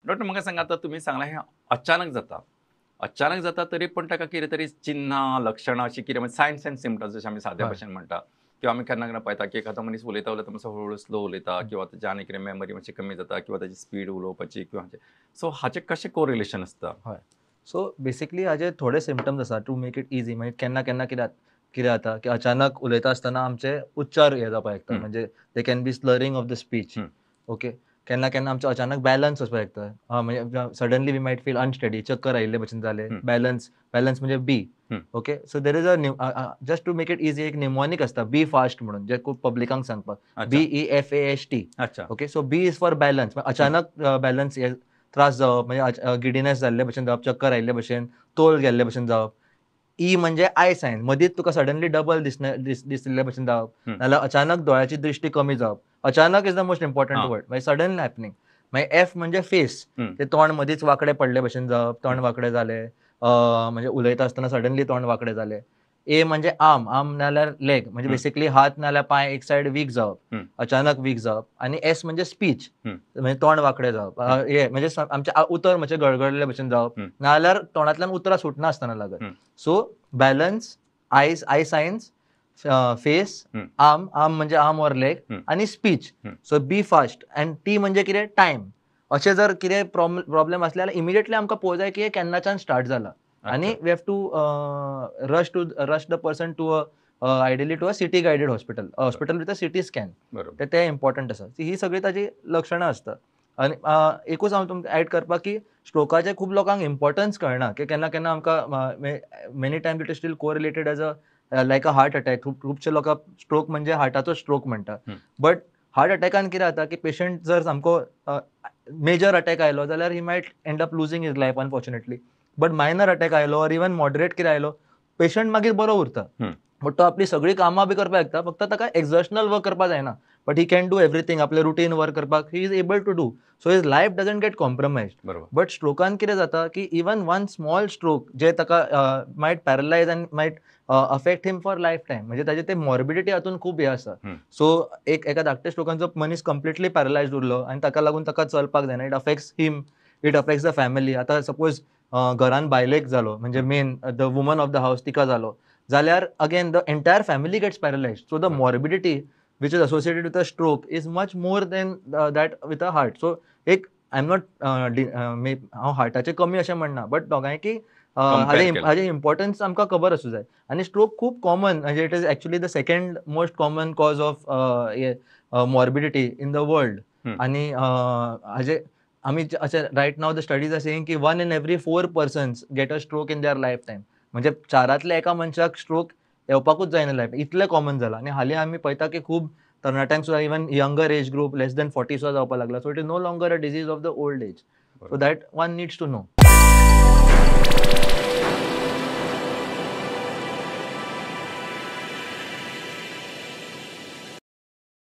Doctor, म्हाका सांगा, आतां तुमी सांगलां हें अचानक जाता, अचानक जाता तरी पण ताका कितें तरी चिन्हां, लक्षणां अशीं कितें, म्हणजे सायन्स अँड सिमटम्स जशें आमी साद्या भाशेन म्हणटा, किंवा आमी केन्ना केन्ना पळयता की एखादो मनीस उलयता उलयता मातसो हळू स्लो उलयता किंवा ताची आनी कितें मेमरी मातशी कमी जाता किंवा ताची स्पीड उलोवपाची किंवा, सो हाचें कशें कोरिलेशन आसता? हय, सो बेसिकली हाजे थोडे सिमटम्स आसा. टू मेक it easy, मागीर केन्ना केन्ना कितें कितें जाता की अचानक उलयता आसतना आमचे उच्चार हे जावपाक शकता, म्हणजे there can be slurring of the speech. Okay, केन्ना केन्ना आमचो अचानक बॅलन्स वचपाक शकता, म्हणजे suddenly we might feel unsteady, चक्कर आयिल्ले भशेन जाले. बॅलन्स, बॅलन्स म्हणजे बी. Okay, so there is a, just to make it easy, एक निमोनिक आसता बी फास्ट म्हणून, जे खूब पब्लिकांक सांगपाक, BEFAST. Okay, so B is for balance. अचानक बॅलन्स हे त्रास जावप, म्हणजे गिडिनेस जाल्ले भशेन जावप, चक्कर आयिल्ले भशेन, तोल गेल्ले भशेन जावप. ई म्हणजे आय सायन, मदींच तुका सडनली डबल दिसले भशेन जावप, नाजाल्यार अचानक दोळ्याची दृश्टी कमी जावप. अचानक is the most important word, मागीर सडनली हॅपनिंग. मागीर एफ म्हणजे फेस, ते तोंड मदींच वांकडें पडले भशेन जावप, तोंड वांकडें जालें, म्हणजे उलयता आसतना सडनली तोंड वांकडें जालें. ए म्हणजे आर्म, आर्म नाल्यार लेग, म्हणजे बेसिकली हात नाल्यार पांय एक सायड वीक जावप, अचानक वीक जावप. आनी एस म्हणजे स्पीच, म्हणजे तोंड वांकडें जावप, हे म्हणजे आमचें उतर मातशें गळगळिल्ले भशेन जावप, नाल्यार तोंडांतल्यान उतरां सुटना आसतना लागत. So balance, eyes, eye signs, face, arm, arm म्हणजे आर्म ऑर लेग, आनी speech. So B fast. And T म्हणजे कितें? टायम. अशें जर कितें प्रॉब्लेम आसले जाल्यार इमिडिएटली आमकां पळोवंक जाय की हें केन्नाच्यान स्टार्ट जाला आनी we have to rush the person to a, ideally to a CT guided hospital, hospital with a CT scan. ते इम्पॉर्टंट आसा. ही सगळी ताजी लक्षणां आसता. आनी एकूच हांव तुमकां एड करपाक की स्ट्रोकाचे खूब लोकांक इम्पॉर्टन्स कळना की केन्ना केन्ना आमकां many time it is still correlated as a like a heart attack. खूब खुबशे लोकांक स्ट्रोक म्हणजे हार्टाचो स्ट्रोक म्हणटा, बट हार्ट अटॅकान कितें जाता की पेशंट जर सामको मेजर अटॅक आयलो जाल्यार he might end up losing his life, unfortunately, but minor attack आयलो ऑर इवन मॉडरेट कितें आयलो, पेशंट मागीर बरो उरता, बट तो आपली सगळी कामां बी करपाक शकता, फक्त ताका एक्झर्शनल वर्क करपाक जायना, but he can do everything. आपले रुटीन वर्क करपाक he is able to do, so his life doesn't get compromised. But स्ट्रोकान कितें जाता की इवन वन स्मॉल स्ट्रोक जे ताका might paralyze and might affect him for life time, म्हणजे ताजे ते morbidity हातून खूब हे आसा. सो एक एका धाकट्या स्ट्रोकान जो मनीस कंप्लिटली पॅरलायज उरलो आनी ताका लागून ताका चलपाक जायना, it affects him, it affects the family. आतां सपोज घरान बायलेक जालो, म्हणजे main the woman of the house, तिका जालो जाल्यार again the entire family gets paralyzed. So the morbidity which is associated with a stroke is much more than that with a heart. So एक I am not, हांव हार्टाचें कमी अशें म्हणना, but दोगांयकी Compare केलें. हाजें इम्पॉर्टन्स आमकां खबर आसूं जाय. आनी स्ट्रोक खूब कॉमन, म्हणजे it is actually the second most common cause of morbidity in the world. आनी हाजे आमी अशें right now the studies are saying की one in every four persons get a stroke in their life time, म्हणजे चारांतल्या एका मनशाक stroke येवपाकूच जायना लायफ, इतलें कॉमन जाला. आनी हालीं आमी पळयता की खूब तरणाट्यांक सुद्दां, even younger age group, less than 40 सुद्दां जावपाक लागला. So it is no longer a disease of the old age, so that one needs to know.